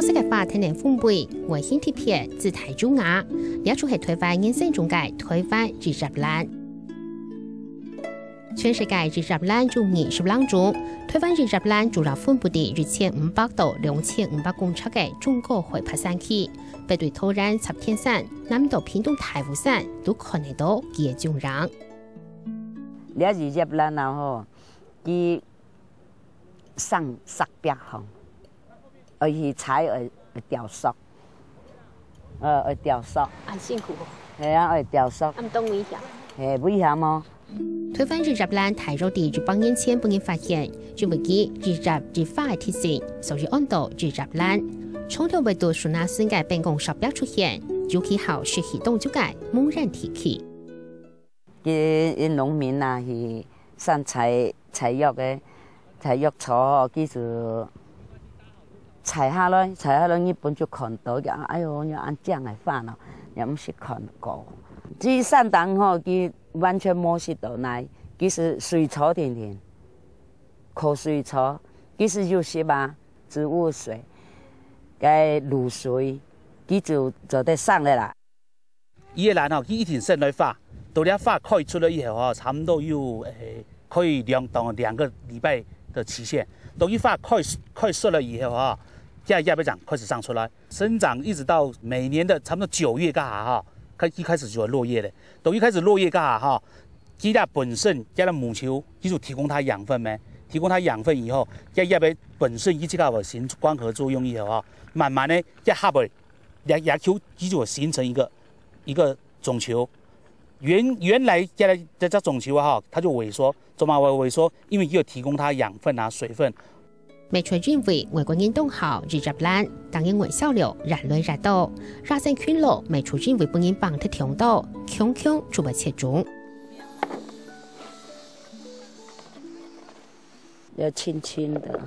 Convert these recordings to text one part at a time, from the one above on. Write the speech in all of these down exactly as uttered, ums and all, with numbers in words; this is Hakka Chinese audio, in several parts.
色个花天然風味，外形特別，姿態優雅，這就係臺灣原生種个臺灣二葉蘭。全世界二葉蘭有二十零種，臺灣二葉蘭主要分布在一千五百到兩千五百公尺个中高海拔山區，北對桃園插天山，南到屏東大武山，都看得到佢个蹤影。這二葉蘭啊吼，佢生石壁項，愛去採愛，愛吊索，呃，愛吊索。恁辛苦哦。係啊，愛吊索。恁當危險。係，危險哦。臺灣二葉蘭大約在一百年前分人發現，因為佢一葉一花个特性，所以安到二葉蘭。常常會在樹林脣个邊框石壁出現，尤其好食起當晝个茫然天氣。 佢，佢農民啊，去散採，採藥个，採藥草吼，佢就採下來，採下來，日本就看到个，哎喲，有恁靚个花咯，也毋識看過。這山頂吼，佢完全無食到哪，佢係水草定定，靠水草，佢係有食啊，植物水，該露水，佢就做得生个啦。 佢个蘭吼，佢一定先來花，到這花開出來以後吼，差不多有，誒，可以兩，到兩個禮拜的期限。到佢花開，開熟了以後吼，這葉仔正開始長出來，生長一直到每年的差不多九月該下吼，開，一開始就有落葉了。到一開始落葉該下吼，佢這本身，佢个母球，佢就提供佢養分咩？提供佢養分以後，這葉仔本身佢自家有行光合作用以後吼，慢慢的，這葉仔 這，這球佢就形成一個，一個腫球。原，原來這，這隻腫球啊，哈，它就萎縮，做麼會萎縮？因為佢有提供佢養分啊、水分。乜就因為外國人當好二葉蘭，當然外銷量越來越多，野生菌落，乜就因為分人放忒忒多，強強就會絕種。要輕輕的。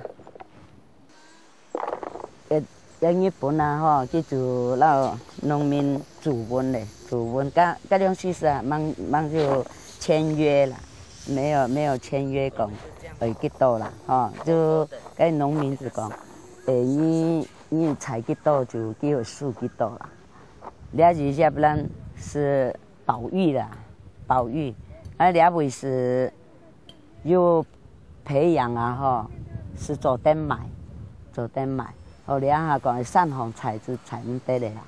呃，呃，日本啊，吼，佢就摎農民注文咧，注文，該，該種時節啊，吂，吂就簽約啦，沒有，沒有簽約講，呃，幾多啦，吼，就該農民就講，誒，你，你採幾多就佢會收幾多啦。這二葉蘭係保育啦，保育，啊，這位係 有培養啊吼，係做得賣，做得賣。後來啊講，山項採就採毋得了啦。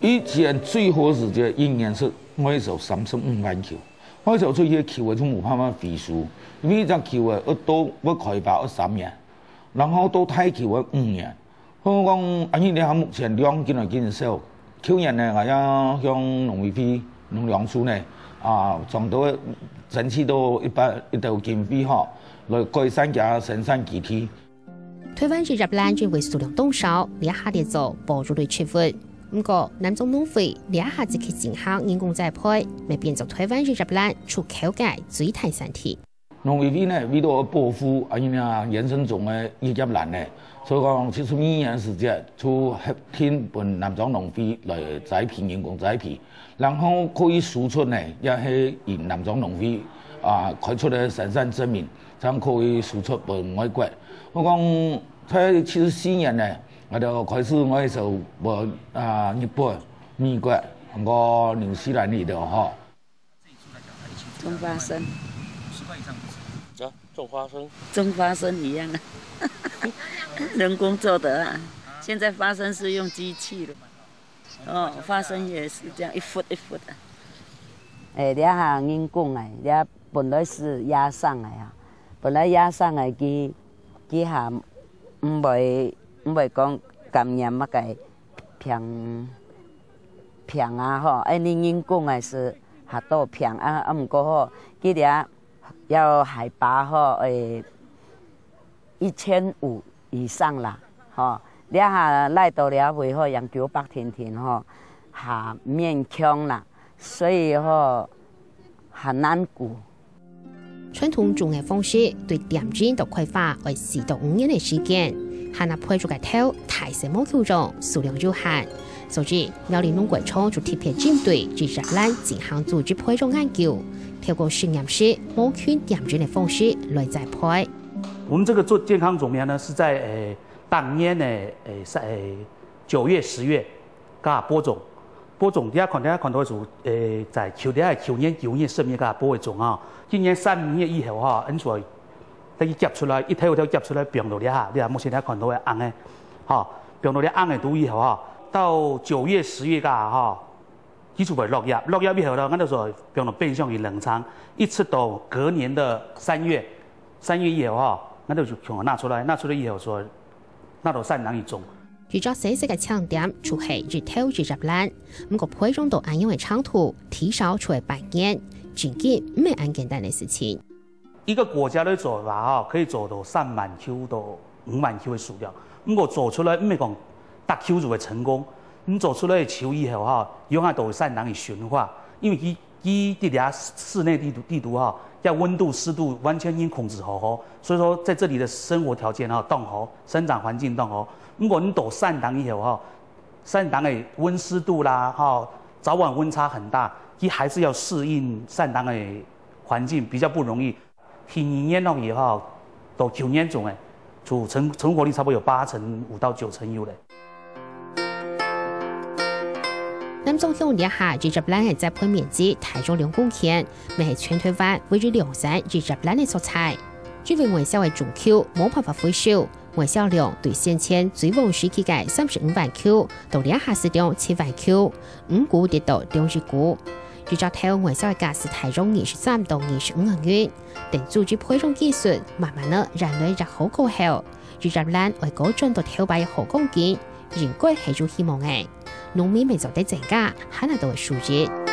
以前最好時節一年係愛收三十五萬球，愛收出去个球仔就無辦法回收，因為一隻球仔愛到，愛開花愛三年，然後到大球仔五年， 好講，恁樣這下目前量緊來緊少。舊年呢，𠊎也向農委會、農糧署呢，啊，爭到爭取到一百，一兜經費吼，來改善佢生產基地。臺灣二葉蘭因為數量當少，這下列做保育類植物。毋過，南庄農會這下積極進行人工栽培，乜變做臺灣二葉蘭出口个最大產地。 農委會呢，為著愛保護啊，因為啊，原生種个二葉蘭呢，所以講七十二年時節就核定分南庄農會來栽培，人工栽培，然後可以輸出呢，也係以南庄農會啊開出个生產證明，正可以輸出分外國。我講在七十四年呢，𠊎兜開始外銷分啊日本、美國，還過紐西蘭裡頭吼。 種花生。啊，種花生。種花生一樣啊，人工做的啊。現在花生是用機器的。哦，花生也是這樣一忽一忽的。誒，這下人工个，這本來係野生个啊，本來野生个佢，佢還毋會，毋會講感染麼个病，病啊吼，誒，你人工个係 較多病啊，啊，毋過吼，佢這要海拔吼，誒，一千五以上啦，吼，這下來到這位吼，用九百定定吼，較勉強啦，所以吼，較難顧。傳統種个方式對點種到開花愛四到五年个時間，還若培育个頭大細無共樣，數量有限。 所以，苗栗農改場就特別針對二葉蘭進行組織培育研究，透過實驗室無菌點種个方式來栽培。我們這個做健康種苗呢，是在，呃，當年个，誒，三，誒，九月、十月，該播種，播種，你看，你看到个時候，誒，在舊，你看舊年九月、十月該播个種啊，今年三月以後吼，恁樣，等佢夾出來，一條一條夾出來，放到這下，你看目前你看到个紅个，吼，放到這紅个肚以後吼，到九月、十月該吼， 佢就會落葉，落葉以後呢，𠊎兜就放到冰箱裡冷藏，一直到隔年的三月，三月以後吼，𠊎兜就全部拿出來，拿出來以後就拿到山頂去種。一隻細細个青點就係一頭一葉蘭，毋過培養到恁樣个程度，至少就愛半年，真經毋係恁簡單个事情。 一個國家个做法吼，可以做到三萬球到五萬球个數量。毋過做出來毋係講逐球就會成功，你做出來个球以後吼，永遠都會山頂去循化，因為佢，佢在這室內地圖，地圖吼，這溫度、濕度完全已經控制好好，所以說在這裡的生活條件吼，當好，生長環境當好。毋過你到山頂以後吼，山頂个溫濕度啦，吼，早晚溫差很大，佢還是要適應山頂个環境，比較不容易。 第二年落去吼，到舊年種个，就成，成活率差不多有八成五到九成有咧。南庄鄉這下一葉蘭个栽培面積大約兩公頃，乜係全臺灣唯一量產一葉蘭个所在。因為外銷个種球無辦法回收，外銷量對先前最旺時期个三十五萬球，到這下市場七萬球，五股跌到兩億股。一隻頭外銷个價數大約二十三到二十五銀。 等組織培養技術，慢慢仔越來越好過後，一葉蘭愛過轉到頭擺个好光景，應該係有希望个。農民乜做得增加還較多个收入。